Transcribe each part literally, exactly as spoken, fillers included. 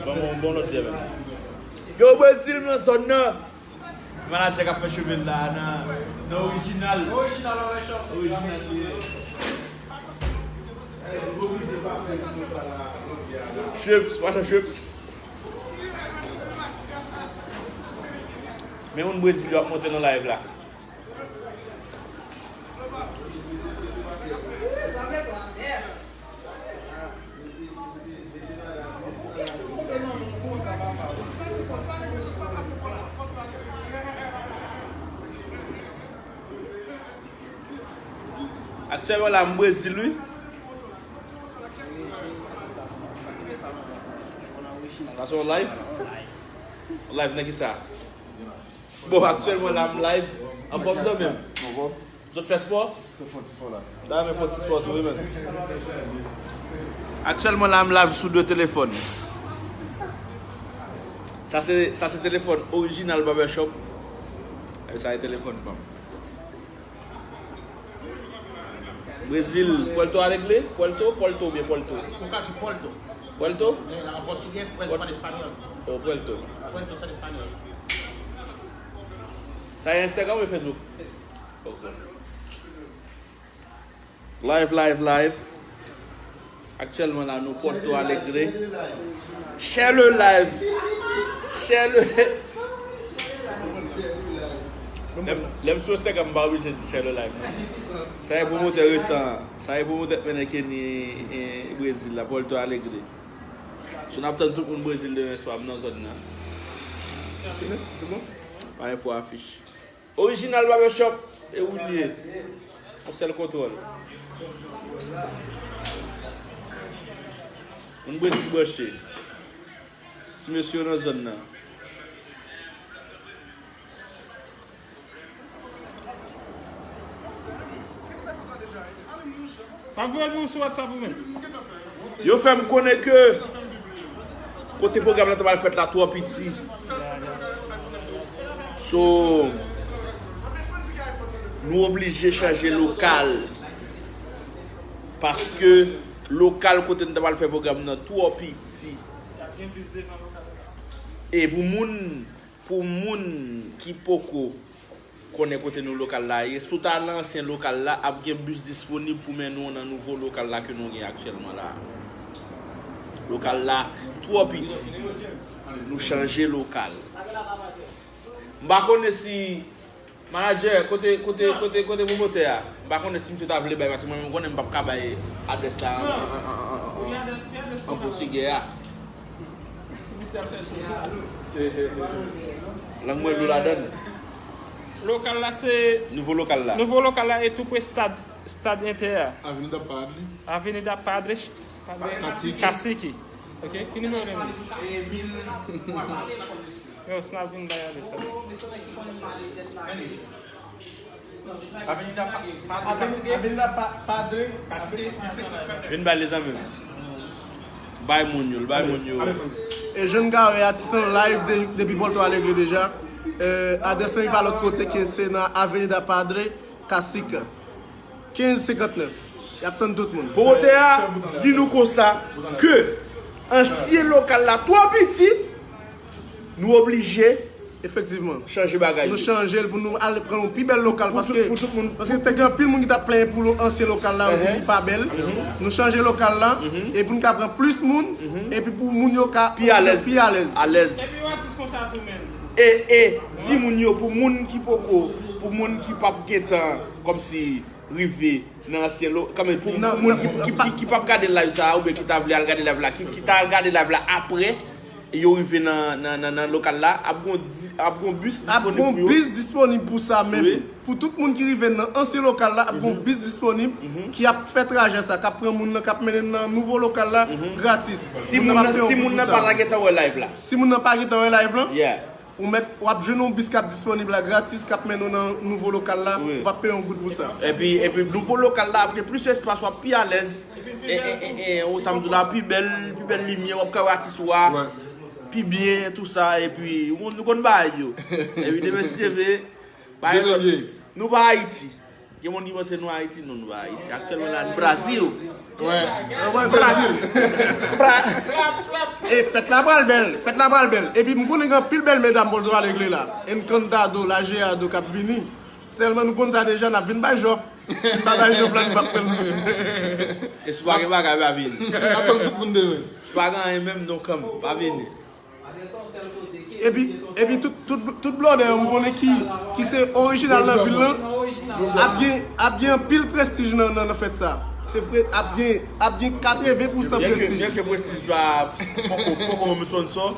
Ban m yon bon lòt djè menm. Yo, Brezil nan zòn nan. Manadjè k ap fè cheve l la nan, nan orijinal. Orijinal li ye. Chups, pa chan Chups. Men moun Brezil yo ap monte nan live la. Aktyèlman la, m Brezil, wi. Sa se yon live? Yon live nan kisa? Bon, aktyèlman la, m live. Anfòm, zanmi m? Zòt fè spò? Se fò ti spò la. Ta renmen fò ti spò tou, wi, men. Aktyèlman la, m live sou de telefòn. Sa se, sa se telefòn orijinal Barbershop. E sa se telefòn pa m. Brezil, Puerto Alegre? Puerto, Puerto oubyen Puerto? Ou ka di Puerto. Puerto? Eh, la, an pòtigè, Puerto, an espanyòl. Oh, Puerto. Puerto, an espanyòl. Sa e Instagram oubyen Facebook? Ok. Live, live, live. Aktyèlman la, nou Porto Alegre. Share le live. Share le. Lè m, lè m sou Instagram, m pa oblije di share le live, non. Sa e pwomotè resan an. Sa e pwomotè k mennen Kenny, e, Brezil la, Porto Alegre. So, n ap tann tout moun Brezil demen swa, m nan zòn nan. Se bon? Pa gen fo afich. Orijinal Barbershop, e ou l ye. Yon sèl kontwòl. Moun Brezil branche. Ti mesye yo nan zòn nan. M ap voye l pou ou sou WhatsApp ou menm. Yo fè m konnen ke kote pwogram nan ta pral fèt la twò piti. So, nou oblije chanje lokal. Paske lokal kote n ta pral fè pwogram nan twò piti. E pou moun, pou moun ki poko konnen kote nou lokal la ye. Si w ta nan ansyen lokal la, ap gen bis disponib pou mennen w nan nouvo lokal la ke nou gen aktyèlman la. Lokal la twò piti. Nou chanje lokal. M pa konnen si manadjè, kote, kote, kote, kote pwomotè a? M pa konnen si misye ta vle bay, paske mwen menm m konnen m p ap ka bay adrès la an, an, an, an pòtigè a. Misye ap chèche. Lang mwen dlo ladann. Lokal la se nouvo lokal la. Nouvo lokal la e tou pre stad, stad Entè a. Avenida Padre. Avenida Padre, Padre Cacique. Cacique. Ok, ki nimewo w rele? Yo, s n ap vin bay adrès la. Avenida Pa-, Padre, Avenida Pa-, Padre, Cacique. Vin bay lezanmi m. Bay moun yo, bay moun yo. E Jean Gary, atis nan live de, depi Porto Alegre deja. Euh, adrès lan li pa lòt kote ke se nan Avenida Padre Cacique. Kenz senkantnèf. Y ap tann tout moun. Pwomotè a di nou konsa ke ansyen lokal la twò piti, nou oblije Efektivman. Chanje bagay yo. Nou chanje l pou nou al pran yon pi bèl lokal, paske, paske te gen anpil moun ki t ap plenyen pou lo-, ansyen lokal la, yo di li pa bèl. Nou chanje lokal la, e pou n ka pran plis moun, epi pou moun yo ka pi alèz. Pi alèz. Alèz. Epi yon atis konsa tou menm. E, e, di moun yo, pou moun ki poko, pou moun ki p ap gentan, kòmsi, rive nan ansyen lo-, kanmenm pou moun ki, ki, ki, ki p ap gade live sa a, oubyen ki ta vle al gade live la, ki, ki ta al gade live la apre yo rive nan, nan, nan, nan lokal la, ap gon di-, ap gon bis disponib pou yo. Ap gon bis disponib pou sa menm. Wi. Pou tout moun ki rive nan ansyen lokal la, ap gon bis disponib ki ap fè trajè sa, k ap pran moun nan, k ap mennen nan nouvo lokal la gratis. Si moun nan, si moun nan pa ta gentan wè live la. Si moun nan pa gentan wè live la. Yeah. Ou mèt, w ap jwenn yon bis k ap disponib la gratis, k ap mennen w nan nouvo lokal la, wi, ou p ap peye yon goud pou sa. Epi, epi nouvo lokal la ap gen plis espas, w ap pi alèz. E, e, e, e, ou sa m di w la, pi bèl, pi bèl limyè, w ap ka wè atis ou a pi byen, tou sa, epi, ou, nou konn bagay yo. Epi demen si Dye vle, bagay yo, nou pa Ayiti. Gen moun ki panse nou Ayiti, non, nou pa Ayiti. Aktyèlman la, nou Brazil. Wè. Brazil. Bra- E fèt la pral bèl, fèt la pral bèl. Epi m konnen gen anpil bèl medam Porto Alegre la. Encantado, Lajeado k ap vini. Sèlman nou konn sa deja, n ap vin bay jòf. Si n pa bay jòf la, nou p ap pran l nou menm. E si w pa gen bagay, pa vin. N ap pran tout moun demen. Si w pa gen anyen menm, non, kanm, pa vini. Epi, epi tout, tout, tout blòdè yo m konnen ki, ki se orijinal nan vil lan, ap gen, ap gen anpil prestij nan, nan, nan fèt sa. Se pre, ap gen, ap gen katreven pousan prestij. Byen ke, byen ke prestij pa, poko, poko menm sponsor,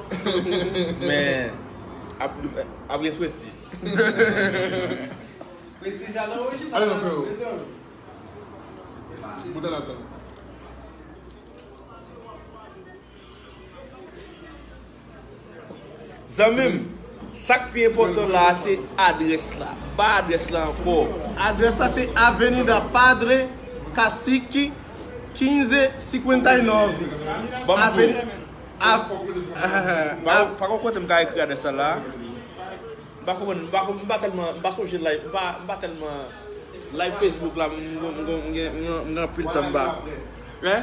men ap, ap gen prestij. Prestij la nan orijinal. Ale non, freo. Bouda la sa. Zanmi m, sa k pi enpòtan la a se adrès la. Ba adrès la ankò. Adrès la se Avenida Padre Cacique quinze cincuenta y nueve. Ban m di w. Aveni-, av-, pa, pa gen kote m ka ekri adrès la la. M pa konprann, m pa, m pa tèlman, m pa sonje live, m pa, m pa tèlman live Facebook la, m, m, m, m gen, m gen, m gen anpil tan m pa. Hein?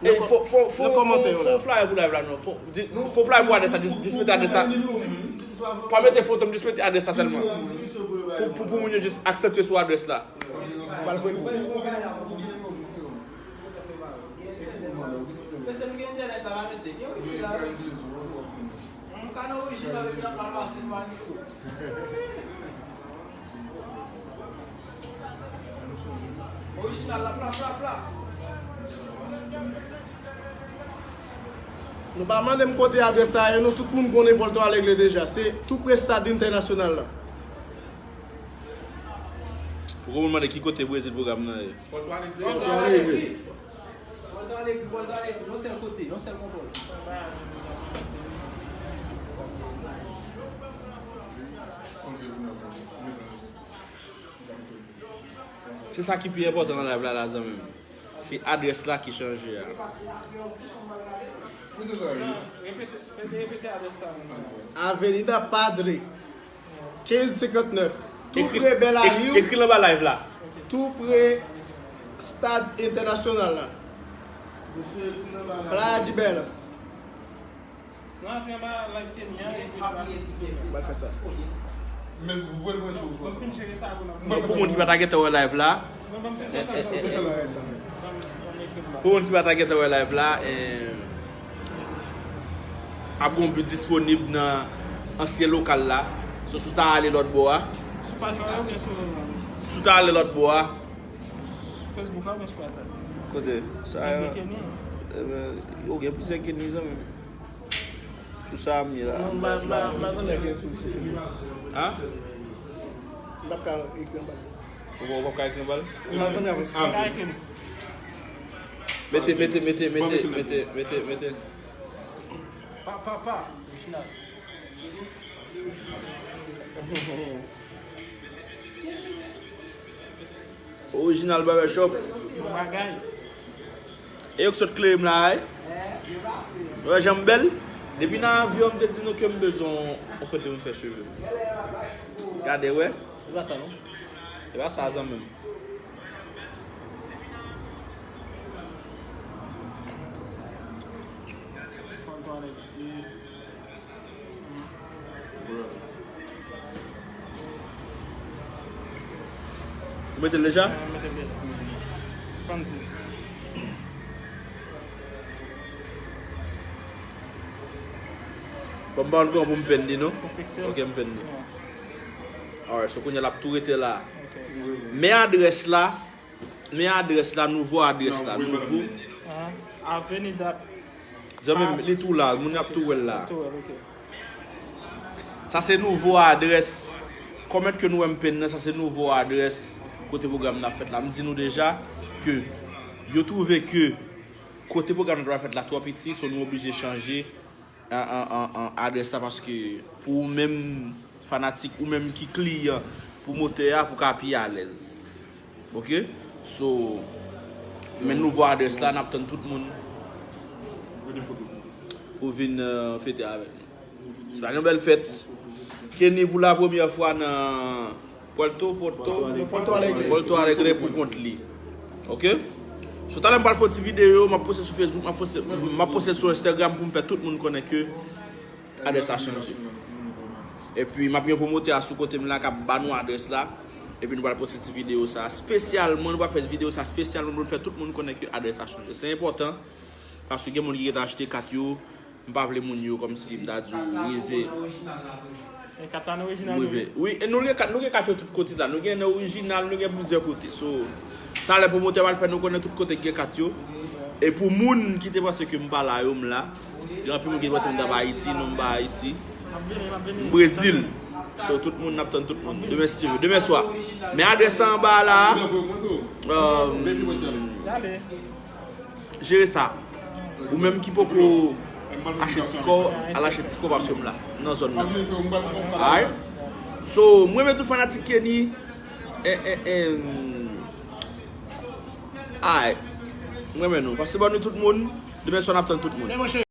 E fò, fò, fò, fò, fò flyer pou live la, non. Fò, di, fò flyer pou adrès la, jis, jis mete adrès la. Pa mete foto m, jis mete adrès la sèlman. Pou, pou, pou moun yo jis aksepte sou adrès la. Pral voye l pou ou. Mesye, nou gen entènèt la, la, mesye. Gen wifi la, mesye. M ka nan orijinal epi n ap mal pase, m pa gen tou. Orijinal la, pla, pla, pla. Nou pa mande m kote adrès la ye, nou tout moun konnen Porto Alegre deja. Se tou pre stad entènasyonal la. Poko moun mande ki kote Brezil pwogram nan ye. Porto Alegre. Porto Alegre. Porto Alegre, Porto Alegre. Yon sèl kote, yon sèl kontwòl. Se sa ki pi enpòtan nan live la, la, zanmi m. Se adrès la ki chanje a. Repete, repete, repete adrès la. Avenida Padre, kenz senkantnèf. Tou pre Bel Air. Ekri l anba live la. Tou pre stad entènasyonal la. Playa de Belas. Sinon, antre anba live Kenny an, epi nou va. Mwen fè sa. Men voye mwen sou, sou WhatsApp. Mwen fin jere sa pou nou. Bon, pou moun ki pa ta gentan wè live la. Mwen ban m fè sa. Pou moun ki pa ta gentan wè live la, eh, ap gon bi disponib nan ansyen lokal la. So, si w ta ale lòt bò a. Sou paj la oubyen sou. Si w ta ale lòt bò a. Sou Facebook la oubyen sou WhatsApp? Kote? Sa yo. Kenny. Eh ben, yo gen plizyè Kenny, zanmi m. Sou sa m ye la. Non, m pa, m pa, m pa zanmi ak sou, sou Facebook. Hein? M p ap ka ekri anba l. Ou, ou p ap ka ekri anba l? M pa zanmi avè sou Facebook. Mete, mete, mete, mete, mete, mete, mete. Pa, pa, pa. Original Barbershop. Bon bagay. E yo k sot klere m la, wi. Ou wè jan m bèl? Depi nan avyon, m te di nou ke m bezwen yon kote pou m fè cheve m. Gade, wè. Se pa sa, non? Se pa sa, zanmi m. Ou mete l deja? Mwen mete l deja. Fò m di. Bon, m pa konn kòman pou m penn li, non? Ok, m penn li. Alright, so kounye a l ap tou rete la. Men adrès la, Men adrès la, nouvo adrès la, nouvo. Avenida. Zanmi m, li tou la, moun ap tou wè l la. Tou wè l, ok. Sa se nouvo adrès. Kòman ke nou wè m penn nan, sa se nouvo adrès kote pwogram nan ap fèt la. M di nou deja ke yo twouve ke kote pwogram nan pral fèt la twò piti, so nou oblije chanje an, an, an, an adrès la, paske pou ou menm fanatik, ou menm ki kliyan pwomotè a, pou ka pi alèz. Ok? So, men nouvo adrès la, n ap tann tout moun pou vin, euh, fete avèk nou. Se pa gen bèl fèt. Kenny pou la premyè fwa nan Puerto, Puerto, Puerto Alegre. Puerto Alegre pou kont li. Ok? So talè m pral fè yon ti videyo, m ap poste sou Facebook, m ap poste, m ap poste sou Instagram pou m fè tout moun konnen ke adrès la chanje. Epi m ap gen pwomotè a sou kote m la k ap ba nou adrès la. Epi nou pral poste ti videyo sa espesyalman, nou pral fè videyo sa espesyalman pou nou fè tout moun konnen ke adrès la chanje. Se enpòtan, paske gen moun ki gentan achte kat yo, m pa vle moun yo kòmsi m ta di w rive. E kat la nou orijinal nou ye. Wi, e nou gen kat, nou gen kat yo tout kote la. Nou gen nan orijinal, nou gen plizyè kote. So, talè pwomotè pral fè nou konnen tout kote ki gen kat yo. E pou moun ki te panse ke m pa la yo, m la. Gen anpil moun ki te panse m t ap Ayiti, non, m pa Ayiti. M Brezil. So, tout moun, n ap tann tout moun. Demen, si Dye vle. Demen swa. Men adrès la anba la. Jere sa. Ou menm ki poko achte ti kò, al achte ti kò paske m la, nan zòn nan. Alright? So, mwen renmen tout fanatik Kenny. Eh, eh, eh. Alright. Mwen renmen nou. Pase bòn nou tout moun. Demen swa n ap tann tout moun.